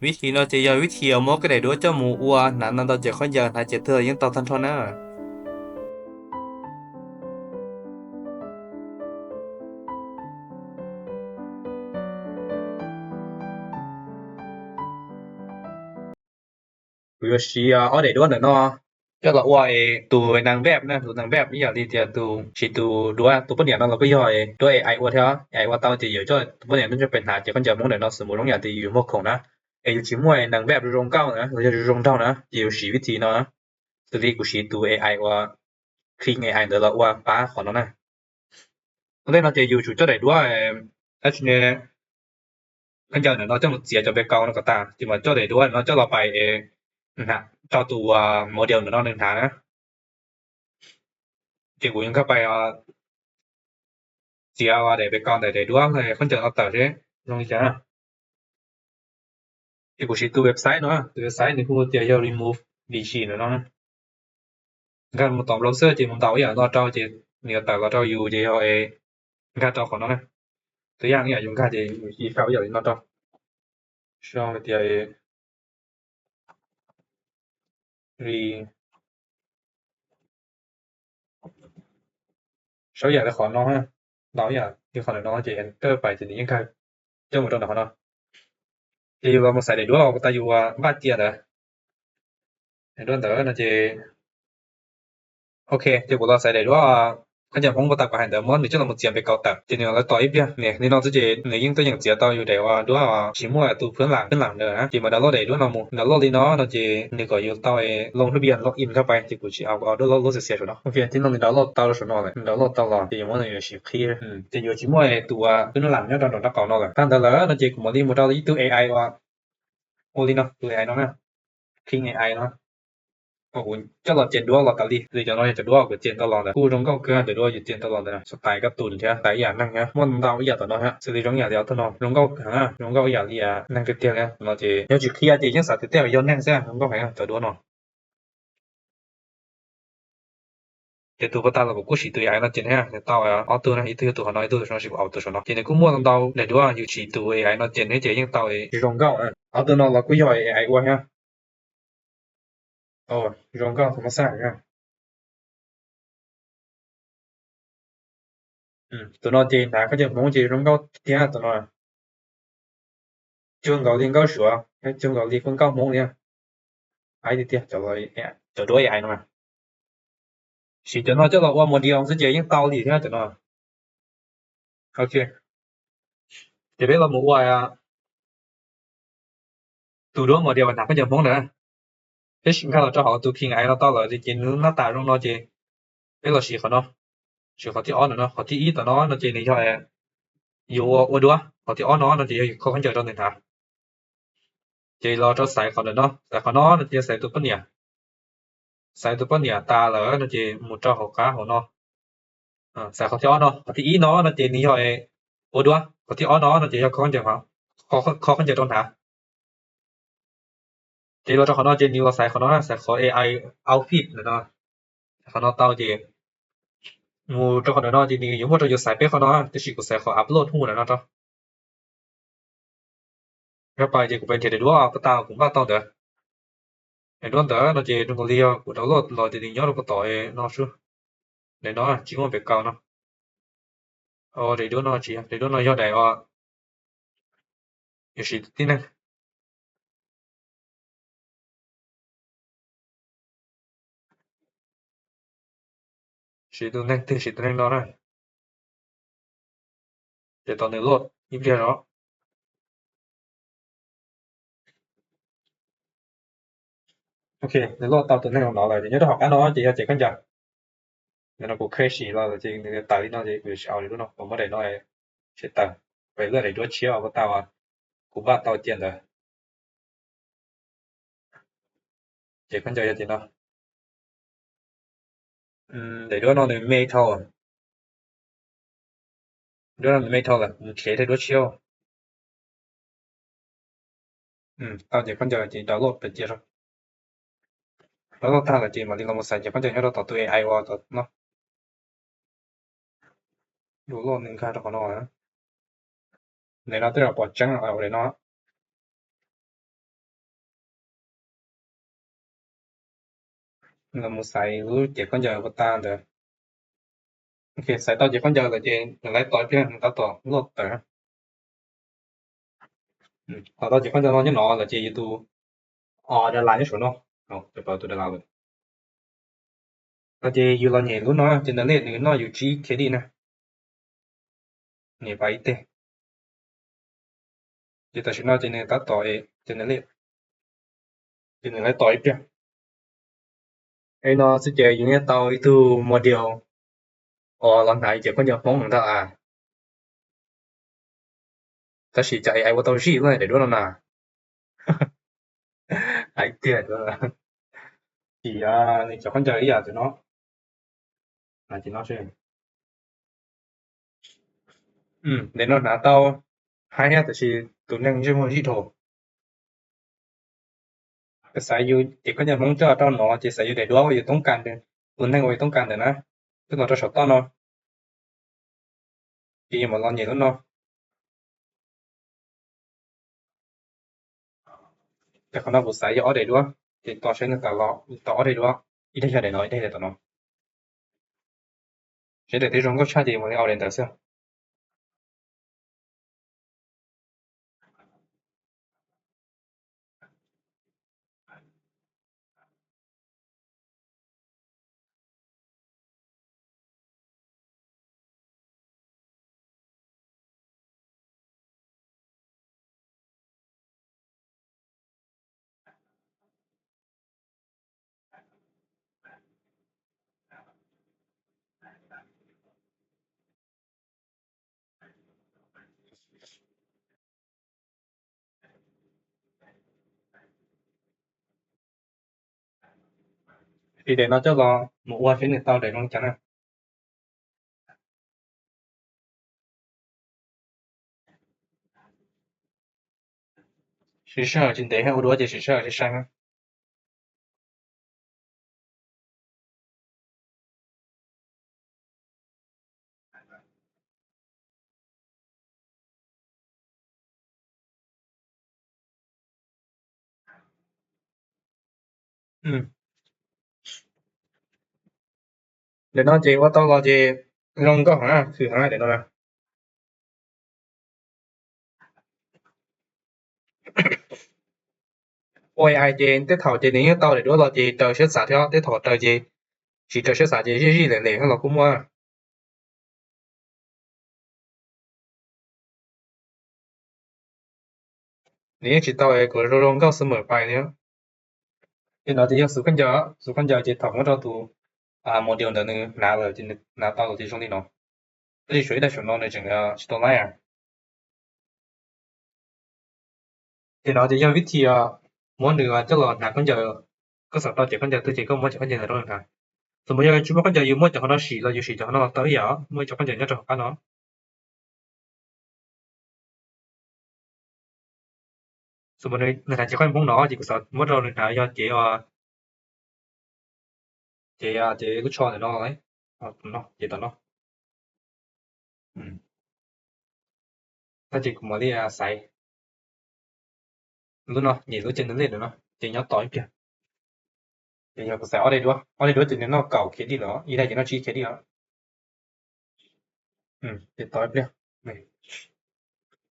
Vib thim no ces yog vib thim uas muab koj daim duab coj mus ua hnav ntau ntau ces khaub ncaws hnav ces twg los yeej tau tag nrho na. Kuv yuav siv ob daim duab ntawm no coj los ua tus naj npaj na, tus naj npaj ib yam li tias tus siv tus duab, tus poj niam no los kuj yog duab A I ua thiab. A I ua tau ces yuav coj tus poj niam no coj pem hnav ces khaub ncaws Hmoob ntawm no xws mus zoo yam tias yus muag khoom na, es yus tsis muaj naj npaj zoo nkauj na los yog zoo nraug na ces yus siv vib thim no, xws li kuv siv tus A I ua Clean A I ntawd los ua pab qhov no na. Ua ntej no ces yus tsum coj daim duab, tab sis ne, khaub ncaws ntawm no coj mus txiav cov npe kaus no kom tas ces mam coj daim duab no coj los pais rau tus model ntawm no nws hnav na. Ces kuv yuav nkag pais txiav daim npe kaus ntawm daim duab khaub ncaws no tawm seb zoo li cas. Ces kuv siv tus website no, tus website nws hu tias yog remove digi ntawm no. Nkag mus tom browser ces mus ntaus ib yam no rau ces nws yuav tawm los rau yus ces yog nkag rau qhov no na. Tus yam ib yam yus nkag ces yus sau ib yam li no rau, sau tias re sau ib yam li qhov no, ntaus ib yam li qhov ntawm no ces enter pais ces nws yeej nkag coj mus rau ntawm qhov no. Ces yus los mus xaiv daim duab uas puag ta yus npaj cia ntawd. Daim duab ntawd no ces, ok, ces kuv los xaiv daim duab khaub ncaws Hmoob puag ta kuv hais ntawd, muab nws coj los mus txiav npe kaus tawm ces nws lawv tos ib pliag. Niam li no xwb ces nws yeej tuaj yeem txiav tau yus daim uas duab tsis muaj tus phwb lam phwb lam ntawd na. Ces mam download daim duab no mus, download li no no ces nws kom yus tau log in, log in nkag pais ces kuv tsis au, kuv au download lub xiav xiav saum no. Ok, tib no nws download tau rau saum no lawm, nws download tau los ces yuav muab nws siv qhib, ces yuav tsis muaj tus uas phwb lam nyob rau nram qab qaum no lawm. Tag ntawd lawm no ces kuv mam li mus rau ib tug A I uas ua li no, tus A I no na, Clean A I no. Kuv coj los ces duab los tas li, li cov no yog cov duab kuv ces tau los ntawd, kuj zoo nkauj kawg, cov duab yus ces tau los ntawd, style kab tus thiab, style ib yam neeg thiab, muaj ntau ib yam tom no thiab, xws li zoo ib yam li ob tug no zoo nkauj heev, zoo nkauj ib yam li neeg tiag tiag li no ces yog tsis qhia ces yeej xav tias tej yog neeg xwb, zoo nkauj heev cov duab no. Ces tus puag ta los kuv kuj siv tus A I no ces thiab, nws tau ob tug na, ib tug yog tus qhov no, ib tug tus no, sis kuv au tus saum no. Ces nws kuj muaj ntau daim duab yus siv tus A I no ces thiab ces yeej tau zoo nkauj. Ob tug no los kuj yog A I ua thiab. Zoo nkauj tus no xwb. Tus no ces hnav khaub ncaws Hmoob ces zoo nkauj tiag tus no. Cuag nkaus li nkauj Suav, cuag nkaus li kuj nkauj Hmoob li. Aib tiag tiag, cov duab A I no. Siv cov no coj los ua model xwb ces yeej tau li thiab cov no. Ok, ces peb los mus ua tus duab model hnav khaub ncaws Hmoob ntawd. Peb sim nkag los rau hauv tus Clean A I no tau lawm ces nws lub nab tas zoo no ces peb los siv qhov no, siv qhov thib ob no no. Qhov thib ib tom no no ces nws yog yus ua duab, qhov thib ob no no ces yog yus kho khaub ncaws rau nws hnav. Ces los rau xaiv qhov ntawm no, xaiv qhov no no ces xaiv tus poj niam. Xaiv tus poj niam tas lawm no ces mus rau hauv qab hauv no. Xaiv qhov thib ob no, qhov thib ib no no ces nws yog ua duab, qhov thib ob no no ces yog kho khaub ncaws, kho khaub ncaws rau hnav. Ces los rau qhov no ces nws los xaiv qhov no, xaiv qhov A I outfit ntawm no. Qhov no tau ces mus rau qhov ntawm no ces nws yuav muaj rau yus xaiv peb qhov no, tab sis kuv xaiv qhov upload hu ntawm no rau. Nkag pais ces kuv pais nrhiav daim duab puag ta kuv npaj tau ntawd. Daim duab ntawd no ces zoo nkaus li yog kuv download los ces nws nyob rau puag tom no xwb. Daim no tsis muaj npe kaus no. Daim duab no tsis yog, daim duab no yog daim uas yus siv tib neeg, siv tus neeg twg siv tus neeg no na. Ces tos nws load ib pliag zog. Ok, nws load tau tus neeg no lawm ces nyob rau hauv qab no ces yog ces khaub ncaws. Ntawm no kuv khev sim los ces nws tawm li no ces kuv yuav tsis au li lub no, kuv muab daim no tsis tawm, pem lub daim duab tshiab uas puag ta uas kuv npaj tau cia ntawd. Ces khaub ncaws yog ces no. Daim duab no nws metal, duab no nws metal lawm, mus khiav daim duab tshiab. Tau ces khaub ncaws ces download pem cia rau. Download tag lawm ces mam li los mus xaiv ces khaub ncaws nyob rau tom tus A I uas tom no. Download nws nkag rau qhov no. Daim no twb yog pom tseeb ua daim no. Los mus xaiv lub cev khaub ncaws ua tag ntawd. Ok, xaiv tau cev khaub ncaws lawm ces nws lawv tos ib pliag nws tab tom load tawm. Tos tau cev khaub ncaws no nyob no lawm ces yus tus, o, da las nyob saum no, tus da las lawm. No ces yus los nyem lub no ces nws lej nws noj yus tsib credit na. Nyem pab ib teg. Ces tam sim no ces nws tab tom, ces nws lej, ces nws lawv tos ib pliag. Es no xwb ces yus yeej tau ib tug model uas los hnav cev khaub ncaws Hmoob ntag as. Tab sis cas A I ua tau zij lub daim duab no na. Hais tiag, ces nws cov khaub ncaws ib yam tus no. Ntawm no hnav tau haib thiab tab sis tus neeg ntsej muag zij dhau. Xav yus ces khaub ncaws Hmoob coj rau no ces xav yus daim duab uas yus toob kas, tus neeg uas yus toob kas ntawm na, twb los rau saum toj no. Ces yus mam los nyem lub no. Ces qhov no kuv xaiv yog ob daim duab, ces tos saib nws tawm los tau ob daim duab, ib daim yog daim no, ib daim yog daim no. Seb daim twg zoo nkauj tshaj ces mus li au daim ntawd xwb. Ces daim no coj los mus ua seb nws tau daim zoo cas na. Siv sij hawm tsis ntev thiab, ua duab ces siv sij hawm sai sai na. Daim no ces ua tau los ces zoo nkauj heev, khwv heev daim no na. Ua A I ces tej thaum ces nws yeej tau daim duab los ces raws siab xav thiab, tej thaum raws ces tsis raws siab xav ces zij zij lem lem los kuj muaj. Nws yeej tsis tau kuv zoo zoo nkauj xwb mas pais li. Ces no ces yog xuv khaub ncaws, xuv khaub ncaws ces thaum muab rau tus model ntawd nws hnav lawm ces nws hnav tau lawm ces zoo li no. Tab sis suav ib daim saum no nws tseem tsis tau laib. Ces no ces yog vib thi muab nws coj los hnav khaub ncaws. Koj xav tau cev khaub ncaws twg ces koj muab cev khaub ncaws ntawd rau nws hnav. Txawm yog tsis muaj khaub ncaws yus muab cov qhov no sim los yus sim cov qhov no tau ib yam, muaj ib co khaub ncaws nyob rau hauv qab no. Txawm nws hnav cev khaub ncaws Hmoob no ces kuv xav muab rau nws hnav yog cev, ces, ces lub tsho ntawm no, ces tom no. Tab sis kuv mam li xaiv lub no, nyem lub ces nws lej ntawm no ces nyob tos ib pliag. Ces yog kuv xaiv ob daim duab, ob daim duab ces nws noj kaum credit lawm, ib daim ces noj tsib credit os. Ces tos ib pliag.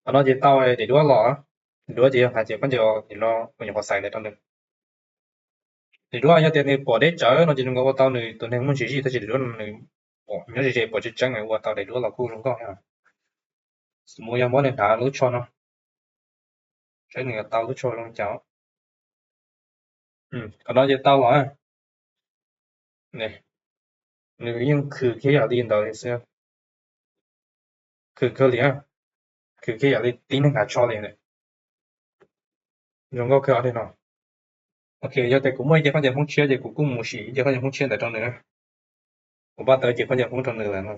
Qhov no ces tau daim duab los, daim duab ces yog hnav cev khaub ncaws no, kuv nyuam qhuav xaiv ntawd rau nws. Daim duab yog tias nws pom deb tsawv no ces nws ua tau nws tus neeg muaj ntsis zij, tab sis daim duab no nws pom nyob ze ze pom tseeb tseeb, ua tau daim duab los kuj zoo nkauj thiab. Xws mus yog muab nws hnav lub tsho no, saib nws tau lub tsho zoo cas. Qhov no ces tau los. Nws yeej khwv kiag yam li ntawd li xwb. Khwv kawg li, khwv kiag yam li tib neeg hnav tsho li. Zoo nkauj kawg li no. Ok, yog tias kuv muaj ib cev khaub ncaws Hmoob tshiab ces kuv kuj mus sim ib cev khaub ncaws Hmoob tshiab ntawd rau nws. Kuv npaj tau ib cev khaub ncaws Hmoob rau nws lawm no.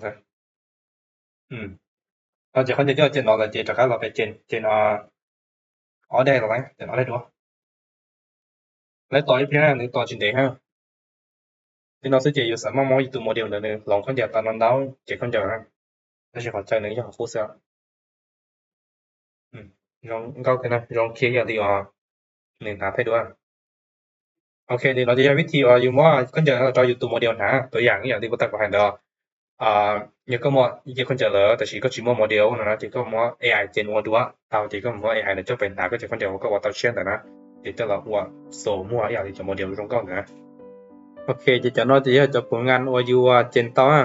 Tau cev khaub ncaws coj ces no lawm ces rov qab los pem ces no ob daim los, ces ob daim duab. Lawv tos ib pliag, nws tos tsis ntev thiab. Ces no xwb ces yus xav maj muab yus tus model ntawd nws hloov khaub ncaws tau no ntau cev khaub ncaws, tab sis qhov chaw nws yog qub xwb. Zoo nkauj kawg na, zoo kiag yam li os nws hnav thaij duab. Ok, li no ces yog vib thi uas yus muab khaub ncaws rau yus tus model hnav. Tuav yam ib yam li puag ta kuv hais ntawd, yog koj muaj ib ce khaub ncaws lawm tab sis koj tsis muaj model no ces koj muab A I ces nws ua dua tau ces koj muab A I ntawd coj pem hnav koj cov khaub ncaws uas koj ua tau tshiab ntawd na, ces coj los ua xus muag ib yam li cov model zoo nkauj ntawd. Ok, ces cov no ces yog cov puav ngas uas yus ua ces tau na.